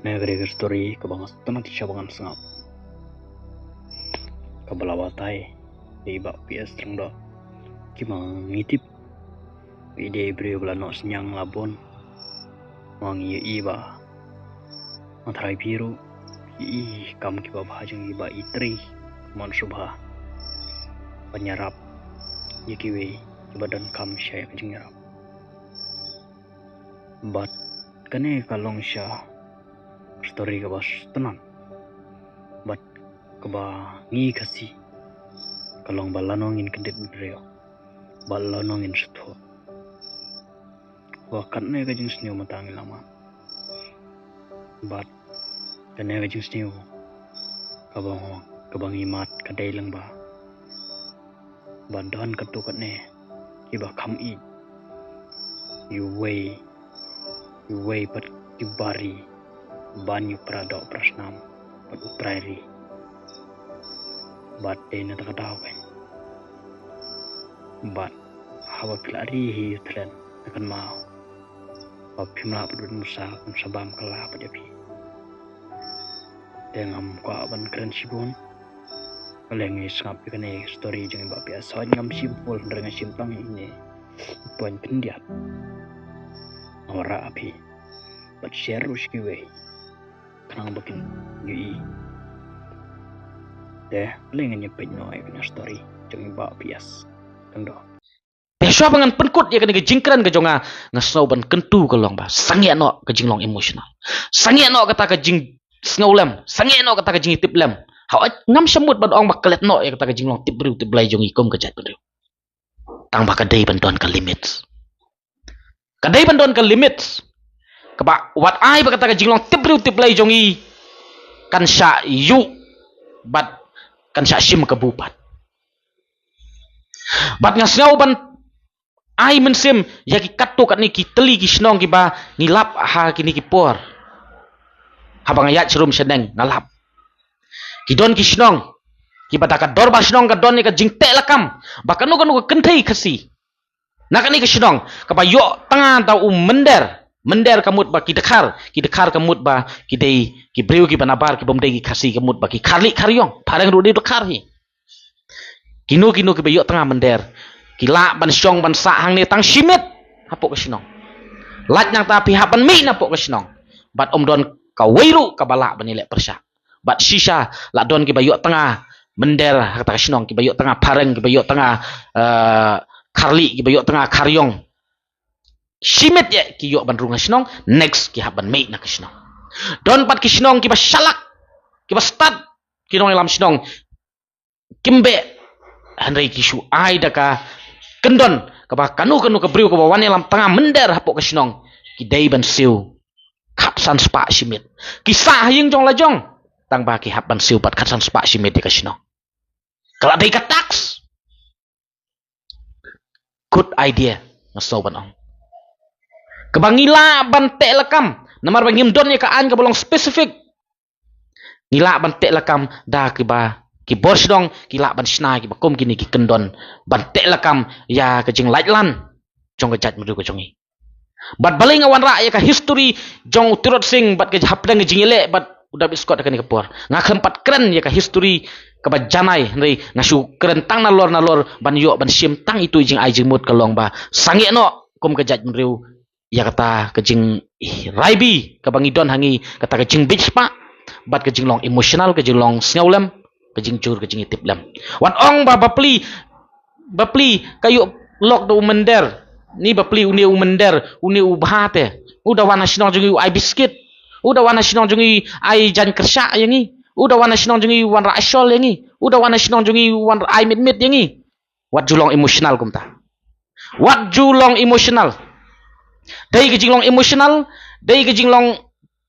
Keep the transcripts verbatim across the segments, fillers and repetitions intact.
Nga ka dei ka story kaba nga sngewtynnat sha ba ngan sngap. Kaba la batai ïa i Bah P S Lyngdoh. Ki ma ngi tip i dei briew ba la noh synñiang la bun. Ma ngi ïohi ba nga tharai phi ruh ïohi kam kiba bha jong i Bah Itri Mon Subha ban ïarap ïa kiwei kiba donkam sha ïa ka jingïarap. Bad kane ka long sha story kaba sngewtynnat bad kaba ngi Khasi ka long ba lano ngin kyndit bynriew bad lano ngin sngewthuh. Wa kane ka jingsniew mynta ngi la mad. Bad kane ka jingsniew kaba, kaba ngi mad ka dei lyngba ba don katto katne kiba kham ïeit ïa uwei, ïa uwei pat kiba ri ban ïa u para doh para snam bad u trai ri. Bad dei na kata ka daw kein bad haba phi la ri hi ïa u thlen na kynmaw ba phim lah pat ban musa, ban sa bam kylla pat ïa phi. Te ngam kwah ban kren shibun. Balei ngi sngap ïa kane story jong i Bah P S? Hooid ngam shim full, hynrei nga shim tang ine i point khyndiat. Nga wanrah ha phi bad share ruh sha kiwei khnang ba kin ïohi. Te balei ngin ïa peit noh ïa kane story jong i Bah P S Lyngdoh. Te shuwa ba ngan pynkut ïa kane ka jingkren ka jong nga, nga sngew ban kyntu ka long ba sangeh noh ka jinglong emotional, sangeh noh kata ka jingsngewlem, sangeh noh kata ka jingïatiplem. Hooid ngam shym mut ban ong ba klet noh ïa kata ka jinglong tip briew tip Blei jong i kum ka jaitbynriew. Tang ba ka dei ban don ka limit. Ka dei ban don ka limit kaba wat ai ba kata ka jinglong tip briew tip Blei jong i kan shah ïuh bad kan shah shim kabu pat. Bad nga sngew ban ai mynsiem ïa ki katto katne ki tylli ki shnong kiba ngi lap ha kine ki por. Haba nga ïaid sharum shaneng nga lap, ki don ki shnong kiba da ka dorbar shnong ka don ïa ka jingteh lakam ba kano kano ka kynthei Khasi na kane ka shnong kaba ïoh tnga da u mynder, mynder ka mut ba ki dkhar, ki dkhar ka mut ba ki dei ki briew kiba nabar, ki bym dei ki Khasi, ka mut ba ki kharlieh kharïong, phareng ruh dei dkhar hi. Kino kino kiba ïoh tnga mynder ki lah ban shong ban sah hangne tang shi miet hapoh ka shnong. Lait nangta phi hap ban mih napoh ka shnong bad ym don kawei ruh kaba lah ban ïaleh pyrshah. Bad shisha la don kiba ïoh tnga mynder ha kata ka shnong, kiba ïoh tnga phareng, kiba ïoh tnga, eh, kharlieh, kiba ïoh tnga kharïong. Shi miet ïa ki ïoh ban rung ha shnong, next ki hap ban mih na ka shnong. Don pat ki shnong kiba shalak, kiba stad ki nongïalam shnong. Kim beh, hynrei ki shu ai da ka kyndon kaba kano kano ka briew kaba wan ïalam tnga mynder hapoh ka shnong ki dei ban siew khatsan spah shi miet. Ki sah ha ïing jong la jong tang ba ki hap ban siew pat khatsan spah shi miet ïa ka shnong. Ka la dei ka tax. Good idea, nga sngew ban ong. Kaba ngi lah ban teh lakam namar ba ngim don ïa ka aiñ kaba long specific. Ngi lah ban teh lakam da kiba ki bor shnong ki lah ban shna kiba kum kine ki kyndon ban teh lakam ïa ka jinglait lan jong ka jaitbynriew ka jong ngi. Bad balei nga wanrah ïa ka history jong u Tirot Sing bad ka hapdeng ka jingïaleh bad u David Scott ha kane ka por. Nga khlem pat kren ïa ka history kaba janai, hynrei nga shu kren tang nalor nalor ban ïoh ban shim tang itu i jingai jingmut ka long ba sangeh noh kum ka jaitbynriew ïa kata ka jingraibi kaba ngi don ha ngi, kata ka jingbit spah bad ka jinglong emotional, ka jinglong sngewlem, ka jingjur, ka jingïatiplem. Wat ong ba bapli, bapli ka ïoh lok da u mynder, ni bapli une u mynder, une u bha te. U da wan ha shnong jong ngi u ai biskit, u da wan ha shnong jong ngi u ai jaiñ kyrshah ïa ngi, u da wan ha shnong jong ngi u wanrah shol ïa ngi, u da wan ha shnong jong ngi u wanrah ai mit mit ïa ngi. Wat ju long emotional kumta. Wat ju long emotional. Dei ka jinglong emotional, dei ka jinglong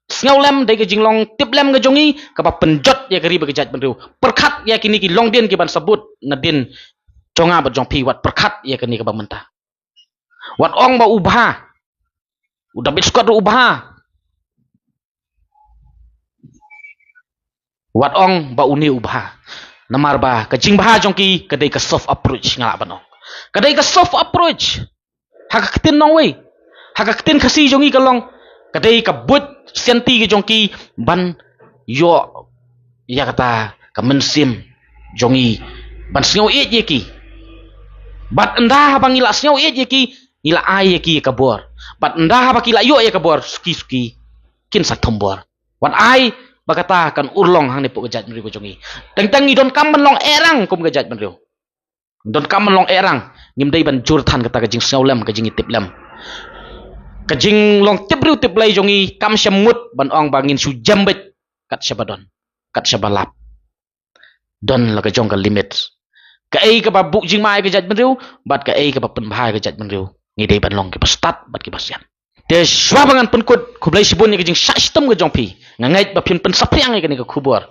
sngewlem, dei ka jinglong tiplem ka jong ngi kaba pynjot ïa ka ri bad ka jaitbynriew. Pyrkhat ïa kine ki longdien kiban sa bud nadien jong nga bad jong phi, wat pyrkhat ïa kane kaba mynta. Wat ong ba u bha. U David Scott ruh u bha. Wat ong ba une u bha. Namar ba ka jingbha jong ki ka dei ka soft approach, nga lah ban ong. Ka dei ka soft approach. Ha ka ktien nongwei, ha ka ktien Khasi jong ngi ka long, ka dei ka buit sianti ka jong ki ban ïoh ïa kata ka mynsiem jong ngi ban sngew ïeit ïa ki. Bad ynda haba ngi la sngew ïeit ïa ki, ngi la ai ïa ki ïa ka bor. Bad ynda haba ki la ïoh ïa ka bor, suki suki kin sa thum bor. Wat ai ba kata kan urlong hangne hapoh ka jaitbynriew ka jong ngi. Teng teng ngi donkam ban long erang kum ka jaitbynriew. Donkam ban long erang, ngim dei ban jur than kata ka jingsngewlem, ka jingïatiplem. Ka jinglong tip briew tip Blei jong ngi kam shym mut ban ong ba ngin shu jem beit kat shaba don, kat shaba lap. Don la ka jong ka limit. Kaei kaba buh jingma ïa ka jaitbynriew bad kaei kaba pynbha ïa ka jaitbynriew, ngi dei ban long kiba stad bad kiba sian. Te shuwa ba ngan pynkut, khublei shibun ïa ka jingshah shitom ka jong phi. Nga ngeit ba phin pynsaphriang ïa kane ka khubor.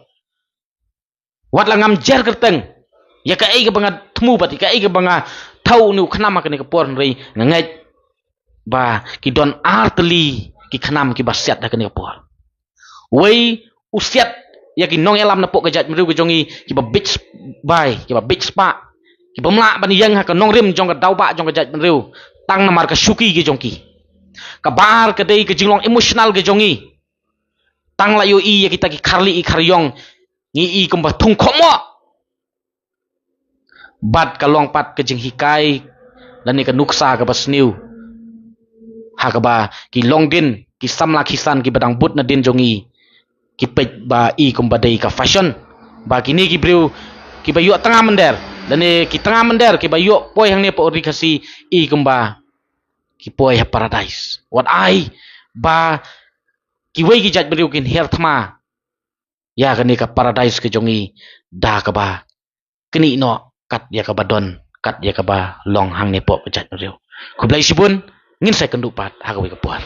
Wat la ngam jer kyrteng ïa kaei kaba nga thmu bad ïa kaei kaba nga thaw, une u khnam ha kane ka por, hynrei nga ngeit ba ki don artylli ki khnam kiba siat ha kane ka por. Wei u siat ïa ki nongïalam napoh ka jaitbynriew ka jong ngi, kiba bit bai, kiba bit spah, kibym lah ban ïeng ha ka nongrim jong ka daw bah jong ka jaitbynriew, tang namar ka shuki ka jong ki. Kaba ar ka dei ka jinglong emotional ka jong ngi. Tang la ïohi ïa kita ki kharli i khariong, ngi i kumba thung khohmoh. Bad ka long pat ka jinghikai lane ka nuksa kaba sniew ha kaba ki longdien, ki samla khisan kiba dang bud nadien jong ngi, ki peit ba i kumba dei ka fashion. Ba kine ki briew kiba ïoh tnga mynder lane ki tnga mynder kiba ïoh poi hangne hapoh Ri Khasi, i kumba ki poi ha paradise. Wat ai ba kiwei ki jaitbynriew kin hiar thma ïa kane ka paradise ka jong ngi da kaba knieh noh kat ïa kaba don, kat ïa kaba long hangne hapoh ka jaitbynriew. Khublei shibun, ngin sa ïakynduh pat ha kawei ka por.